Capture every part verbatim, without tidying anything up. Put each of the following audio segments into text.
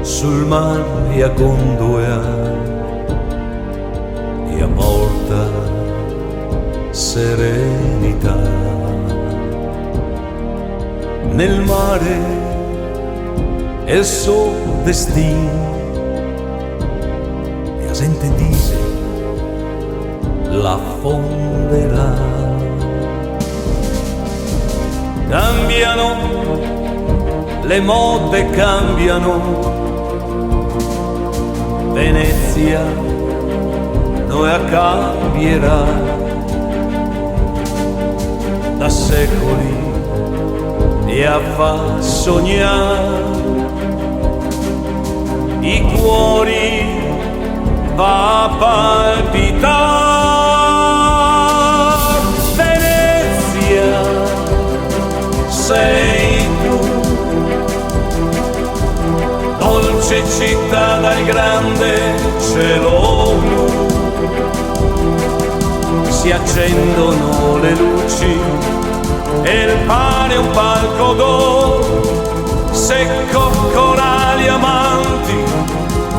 Sul mar e a gondola e a porta serenità. Nel mare el so destin e a gente dixe la fonderà. Cambiano, le mode cambiano, Venezia no la cambierà. Da secoli e a fa sognar i cuori fa palpitar. Venezia, sei tu, dolce città dal grande cielo blu. Si accendono le luci e pare un palco d'oro, se coccora gli amanti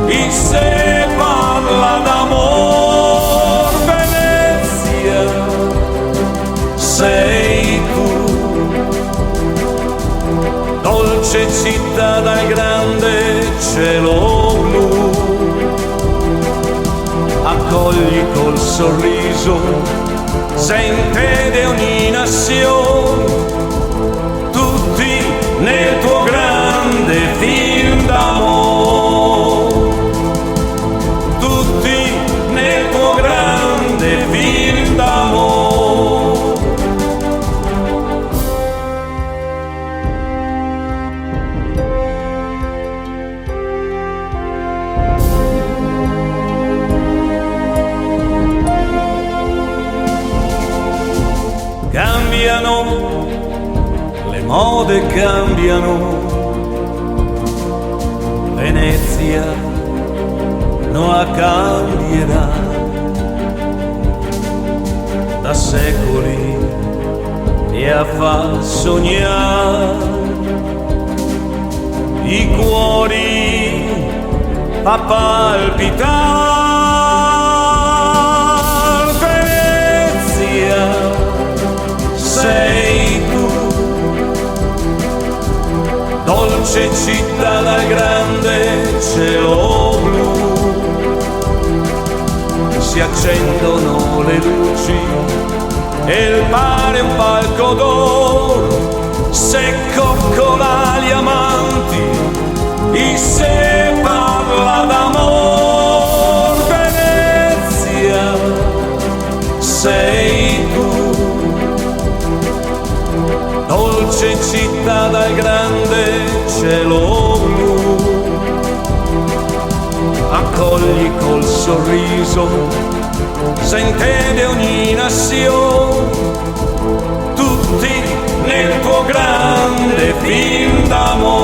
e se parla d'amor. Venezia, sei tu, dolce città dal grande cielo blu, accogli col sorriso gente de ogni nazione, tutti nel tuo grande film d'amor, tutti nel tuo grande film d'amor. Cambiano, le mode cambiano, Venezia no la cambierà. Da secoli e a fa sognar i cuori, fa palpitar. Venezia, sei tu, dolce città dal grande cielo blu. Si accendono le luci e pare un palco d'oro, se coccola gli amanti e se parla d'amor. Venezia, sei tu, dolce città dal grande cielo blu, accogli col sorriso gente de ogni nazione, tutti nel tuo grande film d'amor.